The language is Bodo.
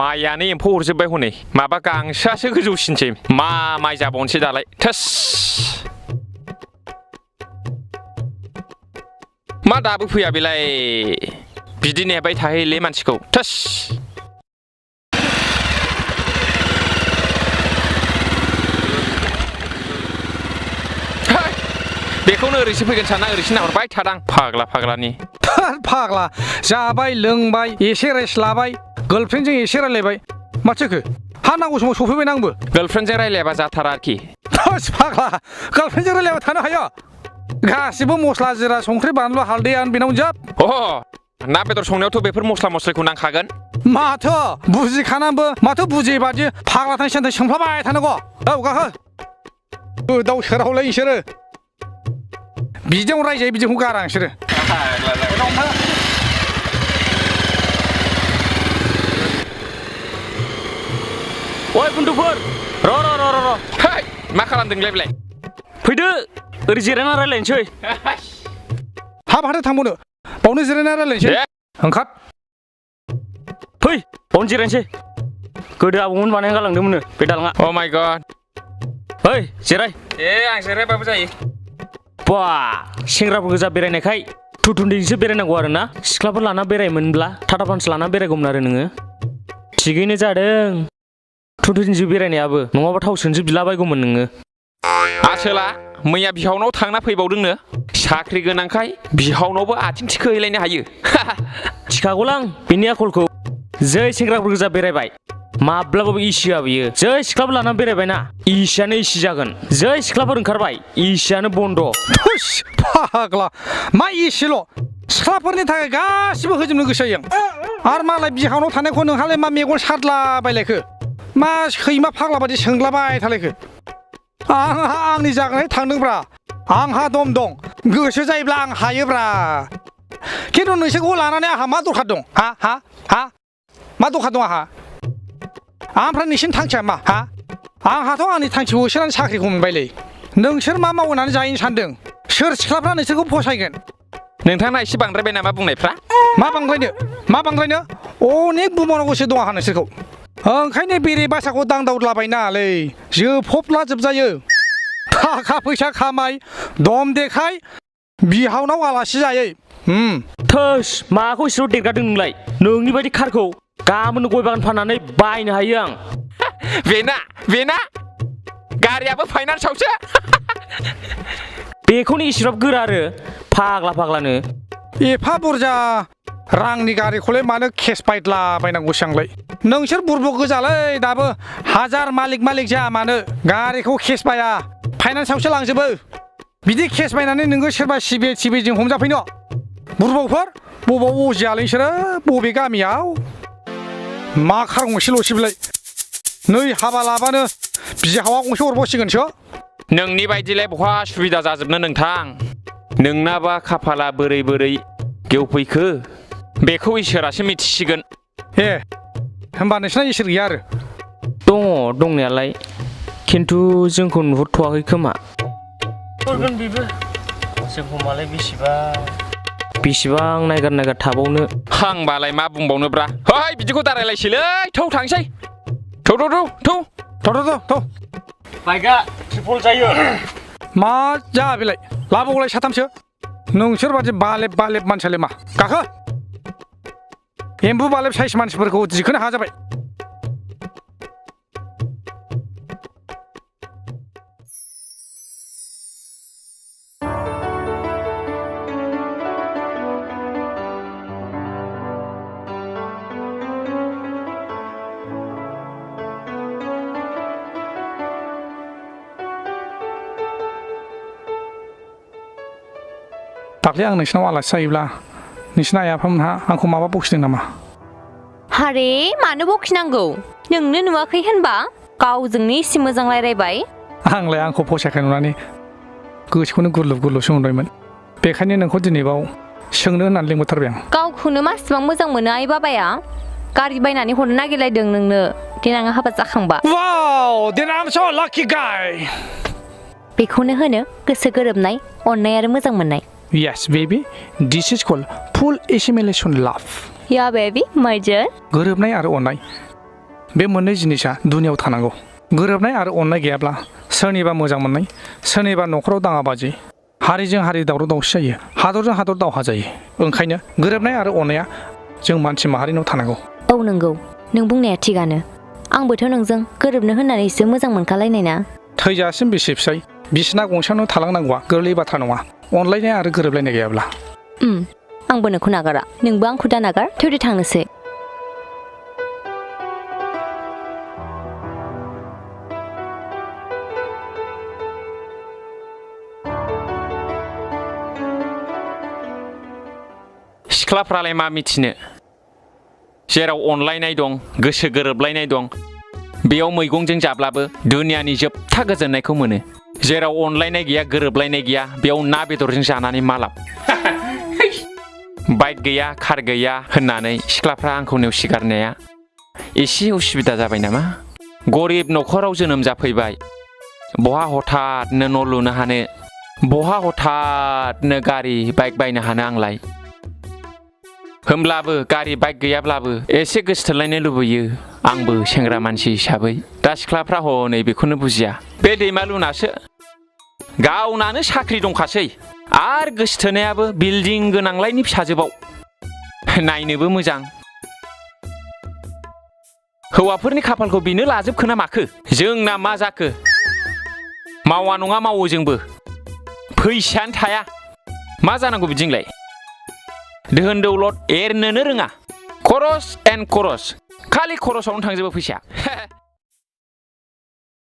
माइयानो एम्फौ अरजोब्बाय हनै माबा गांसोआसो गोजौसिनसै मा माइ जाबावनोसै दालाय थोस मा दाबो फैया बेलाय बिदि नेबाय थाहैले मानसिखौ थोस बेखौनो ओरैसो फैगोन साना ओरैसो नाहरबाय थादां फाग्लानि फाग्ला जाबाय लोंबाय एसे रेस्ट लाबाय गर्लफ्रेन्डजों एसे रायलायबाय माथोखो हा नांगौ समाव सफैबाय आंबो गर्लफ्रेन्डजों रायलायाबा जाथारा आरोखि फाग्ला गर्लफ्रेन्डजों रायलायबा थानो हायो गासिबो मस्ला जिरा संख्रि बानलु हालदैयानो बेनावनो जोब ना बेदर संनायावथ' बेफोर मस्ला मस्लिखौ नांखागोन माथो बुजिखानांबो माथो बुजियै बादि फाग्ला थां सान्थाय सोंफ्लाबाय थानांगौ औ गाहो दाउ सोरावलाय इसोरो बिदियावनो रायजायो बिदिखौ गारा नोंसोरो ओइ बुन्दुफोर र' मा खालामदोंलाय बेलाय फैदो ओरै जिरायना रायलायनोसै हाब हाथो थांबावनो बावनो जिरायना रायलायनोसै ओंखार फै बावनो जिरायनोसै गोदो आबौमोन बानायना गालांदोंमोन बे दालाङा अ माय गड ओइ जिराय आं जिरायबाबो जायो बा सेंग्राफोर गोजा बेरायनायखाय थुथुन्दैजोंसो बेरायनांगौ आरो ना सिख्लाफोर लाना बेरायमोनब्ला टाटा पान्स लाना बेरायगौमोन आरो नोङो थिगैनो जादों थुथुन्दैजों बेरायनायाबो नङाबा थावसोनसो बिलाबायगौमोन नोङो आसोला मैया बिहावनाव थांना फैबावदोंनो साख्रि गोनांखाय बिहावनावबो आथिं थिखोहैलायनो हायो थिखागौलां बेनि आखलखौ जै सेंग्राफोर गोजा बेरायबाय माब्लाबाबो इसिया बियो जै सिख्लाफोर लाना बेरायबायना इसियानो इसि जागोन जै सिख्लाफोर ओंखारबाय इसियानो बन्द फाग्ला मा इसिल' सिख्लाफोरनि थाखाय गासिबो होजोबनो गोसो जायो आरो मालाय बिहावनाव थानायखौ नोंहालाय मा मेगन सारलाबायलायखो मा सैमा फाग्ला बादि सोंलाबाय थालायखो आंहा आंनि जागायनाय थांदोंब्रा आंहा दम दं गोसो जायोब्ला आं हायोब्रा खिन्थु नोंसोरखौ लानानै आंहा मा दरखार दं हा मा दरखार दं आंहा ओमफ्राय नोंसोरनि थांखिया मा आंहाथ' आंनि थांखिखौ होसोनानै साख्रिखौ मोनबायलै नोंसोर मा मावनानै जाहैनो सानदों सोर सिख्लाफ्रा नोंसोरखौ फसायगोन नोंथाङा एसे बांद्रायबाय नामा बुंनायफ्रा मा बांद्रायनो अनेक बुंबावनांगौसो दं आंहा नोंसोरखौ ओंखायनो बेरे बासाखौ दांदावलाबायनाङालै जोफबला जोबजायो थाखा फैसा खामाय दम देखाय बिहावनाव आलासि जायै थोस माखौ इसेल' देरगादों नोंलाय नोंनि बायदि खारखौ गाबोन गय बागान फाननानै बायनो हायो आं बेना गारियाबो फाइनान्सआवसो बेखौनो इसिग्राब गोरा आरो फाग्लानो एफा बुरजा रांनि गारिखौलाय मानो केस बायद्लाबायनांगौसो आंलाय नोंसोर बुरबक गोजालै दाबो हाजार मालिक जाया मानो गारिखौ केस बाया फाइनान्सआवसो लांजोबो बिदि केस बायनानै नोङो सोरबा सिबिजों हमजाफैनो बुरबकफोर बबाव अजियालै नोंसोरो बबे गामियाव मा खार गंसेल'सै बेलाय नै हाबा लाबानो बिहावा गंसे हरबावसिगोनसो नोंनि बायदिलाय बहा सुबिदा जाजोबनो नोंथां नोंनाबा खाफाला बोरै गेवफैखो बेखौ इसोरासो मिथिसिगोन होमबा नोंसिना इसोर गैया आरो दङ दंनायालाय खिन्थु जोंखौ नुहुरथ'वाखै खोमा हरगोन बेबो जोंखौ मालाय बेसेबां नायगार थाबावनो आंबालाय मा बुंबावनोब्रा है बिदिखौ दारायलायसैलै थौ थांसै थौ बाइकआ ट्रिपल जायो मा जा बेलाय लाबावलाय साथामसो नोंसोर बादि बालेब मानसियालाय मा गाखो एम्बु बालेब साइस मानसिफोरखौ दिखोनो हाजाबाय दाख्लै आं नोंसिनाव आलासि जायोब्ला नोंसिना आइ आफामोनहा आंखौ माबा बखिदों नामा हारे मानो बखिनांगौ नोंनो नुवाखै होनबा गावजोंनो एसे मोजां रायलायबाय आंलाय आंखौ फसायखाय नुनानै गोसोखौनो गुरलुबसो मोनबायमोन बेखायनो नोंखौ दिनैबाव सोंनो होननानै लिंहरथारबाय आं गावखौनो मासिबां मोजां मोनो आइ बाबाया गारि बायनानै हरनो नागिरलायदों नोंनो देनां हाबा जाखांबा वाव देन आइ एम सो लाकी गाय बेखौनो होनो गोसो गोरोबनाय अननाय आरो मोजां मोननाय Yes, baby. This is called full assimilation love. Yeah, baby, my dear. गोरोबनाय आरो अननाय बे मोननै जिनिसा दुनियाव थानांगौ गोरोबनाय आरो अननाय गैयाब्ला सोरनिबा मोजां मोननाय सोरनिबा न'खराव दाङाबाजि हारिजों हारि दावराव दावसि जायो हादरजों हादर दावहा जायो ओंखायनो गोरोबनाय आरो अननाया जों मानसि माहारिनाव थानांगौ औ नंगौ नों बुंनाया थिगानो आंबोथ' नोंजों गोरोबनो होननानैसो मोजां मोनखालायनाय ना थैजासिम बिसि फिसाय बिसिना गंसेयावनो थालांनांगौआ गोरलै बाथ्रा नङा अनलायनाय आरो गोरोबलायनाय गैयाब्ला आंबो नोंखौ नागारा नोंबो आंखौ दा नागार थौदो थांनोसै सिख्लाफ्रालाय मा मिथिनो जेराव अनलायनाय दं गोसो गोरोबलायनाय दं बेयाव मैगंजों जाब्लाबो दुनियानि जोबथा गोजोननायखौ मोनो जेराव अनलायनाय गैया गोरोबलायनाय गैया बेयाव ना बेदरजों जानानै मा लाब बाइक गैया कार गैया होननानै सिख्लाफ्रा आंखौ नेवसिगारनाया एसे उसुबिदा जाबाय नामा गरिब न'खराव जोनोम जाफैबाय बहा हठाथनो न' लुनो हानो बहा हठाथनो गारि बाइक बायनो हानो आंलाय होमब्लाबो गारि बाइक गैयाब्लाबो एसे गोसोथोलायनो लुबैयो आंबो सेंग्रा मानसि हिसाबै दा सिख्लाफ्रा हनै बेखौनो बुजिया बे दैमालुनासो गावनानो साख्रि दंखासै आरो गोसोथोनायाबो बिल्डिं गोनांलायनि फिसाजोबाव नायनोबो मोजां हौवाफोरनि खाफालखौ बेनो लाजोबखोना माखो जोंना मा जाखो मावा नङा मावो जोंबो फैसायानो थाया मा जानांगौ बिदिंलाय दोहोन दौलत एरनोनो रोङा खरस एन्ड खरस खालि खरसावनो थांजोबो फैसा